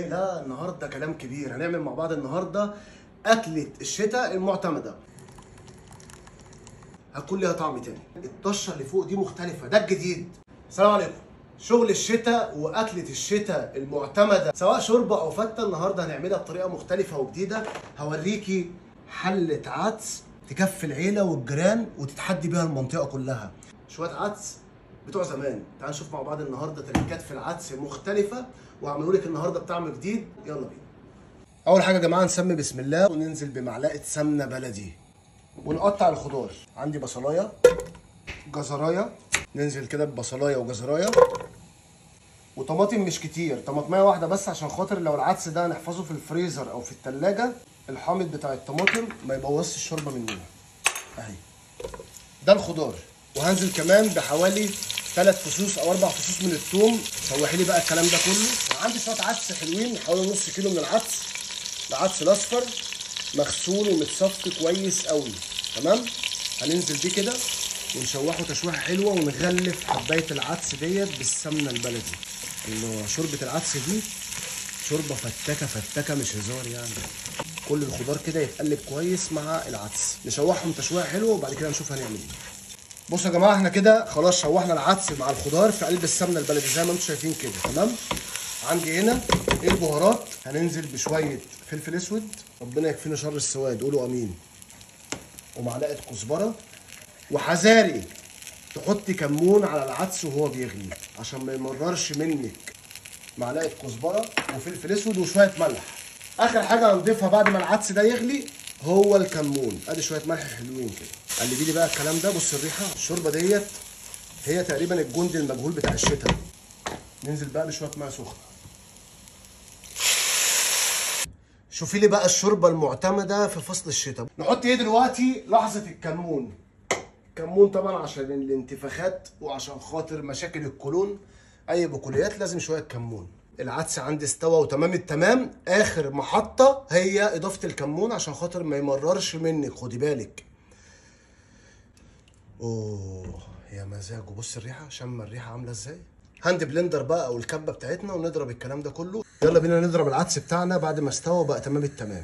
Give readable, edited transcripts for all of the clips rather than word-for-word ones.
لا النهارده كلام كبير، هنعمل مع بعض النهارده اكله الشتاء المعتمدة. هتكون ليها طعم تاني، الطشه اللي فوق دي مختلفة، ده الجديد. السلام عليكم. شغل الشتاء واكله الشتاء المعتمدة سواء شوربة او فته، النهارده هنعملها بطريقة مختلفة وجديدة. هوريكي حله عدس تكفي العيلة والجيران وتتحدي بيها المنطقة كلها. شوية عدس بتوع زمان، تعال نشوف مع بعض النهارده تريكات في العدس مختلفة، وهعمله لك النهارده بطعم جديد. يلا بينا. اول حاجة يا جماعة نسمي بسم الله وننزل بمعلقه سمنه بلدي ونقطع الخضار. عندي بصلايه، جزرايه، ننزل كده ببصلايه وجزرايه وطماطم مش كتير، طماطميه واحدة بس عشان خاطر لو العدس ده هنحفظه في الفريزر او في التلاجة الحامض بتاع الطماطم ما يبوظش الشوربة مننا. اهي ده الخضار. وهنزل كمان بحوالي 3 فصوص او 4 فصوص من الثوم. شوحي لي بقى الكلام ده كله. وعندي شوية عدس حلوين، حوالي نص كيلو من العدس، العدس الاصفر مغسول ومتصفي كويس قوي. تمام، هننزل بيه كده ونشوحه تشويحه حلوة ونغلف حبايه العدس ديت بالسمنه البلدي. الله، شوربة العدس دي شوربة فتاكة فتاكة مش هزار يعني. كل الخضار كده يتقلب كويس مع العدس، نشوحهم تشويحه حلوة وبعد كده نشوف هنعمل ايه. بصوا يا جماعة، احنا كده خلاص شوحنا العدس مع الخضار في قلب السمنة البلدي زي ما انتم شايفين كده. تمام، عندي هنا البهارات، هننزل بشوية فلفل اسود، ربنا يكفينا شر السواد، قولوا امين، ومعلقة كزبره. وحذاري تحطي كمون على العدس وهو بيغلي عشان ما يمررش منك. معلقه كزبره وفلفل اسود وشوية ملح. اخر حاجة هنضيفها بعد ما العدس ده يغلي هو الكمون. ادي شوية ملح حلوين كده. قلبي لي بقى الكلام ده. بص الريحة، الشوربة ديت هي تقريبا الجندي المجهول بتاع الشتاء. ننزل بقى بشوية مية سخنة. شوفي لي بقى الشوربة المعتمدة في فصل الشتاء. نحط ايه دلوقتي؟ لحظة الكمون. الكمون طبعا عشان الانتفاخات وعشان خاطر مشاكل القولون، اي بقوليات لازم شوية كمون. العدس عندي استوى وتمام التمام. اخر محطة هي اضافه الكمون عشان خاطر ما يمررش منك، خدي بالك. اوه يا مزاجه، بص الريحة، شم الريحة عامله ازاي. hand blender بقى او الكبه بتاعتنا ونضرب الكلام ده كله. يلا بينا نضرب العدس بتاعنا بعد ما استوى بقى تمام التمام.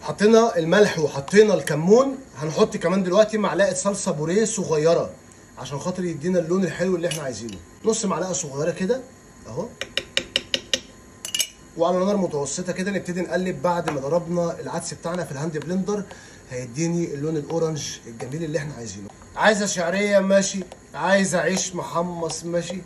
حطينا الملح وحطينا الكمون، هنحط كمان دلوقتي معلقه صلصه بوريه صغيرة عشان خاطر يدينا اللون الحلو اللي احنا عايزينه. نص معلقه صغيرة كده اهو، وعلى نار متوسطه كده نبتدي نقلب. بعد ما ضربنا العدس بتاعنا في ال hand blender هيديني اللون ال orange الجميل اللي احنا عايزينه. عايزه شعرية ماشي، عايزه عيش محمص ماشي،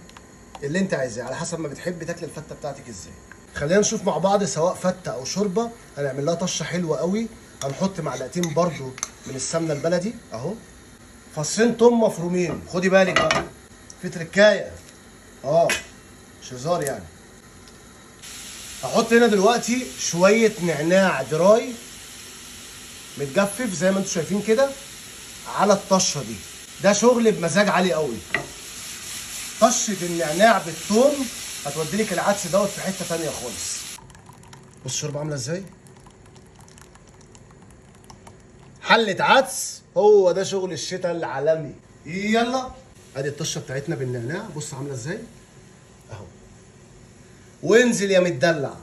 اللي انت عايزاه على حسب ما بتحبي تاكل الفته بتاعتك ازاي. خلينا نشوف مع بعض سواء فته او شوربة هنعمل لها طشه حلوة قوي. هنحط معلقتين برضو من السمنة البلدي اهو، فصين توم مفرومين، خدي بالك بقى في تركايه مش هزار يعني. هحط هنا دلوقتي شوية نعناع دراي متجفف زي ما انتم شايفين كده على الطشه دي. ده شغل بمزاج عالي قوي. طشه النعناع بالثوم هتودي لك العدس دوت في حتة ثانية خالص. بص الشوربة عامله ازاي، حله عدس، هو ده شغل الشتاء العالمي. يلا ادي الطشه بتاعتنا بالنعناع، بص عامله ازاي اهو. وانزل يا متدلع.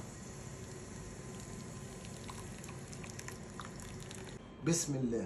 بسم الله.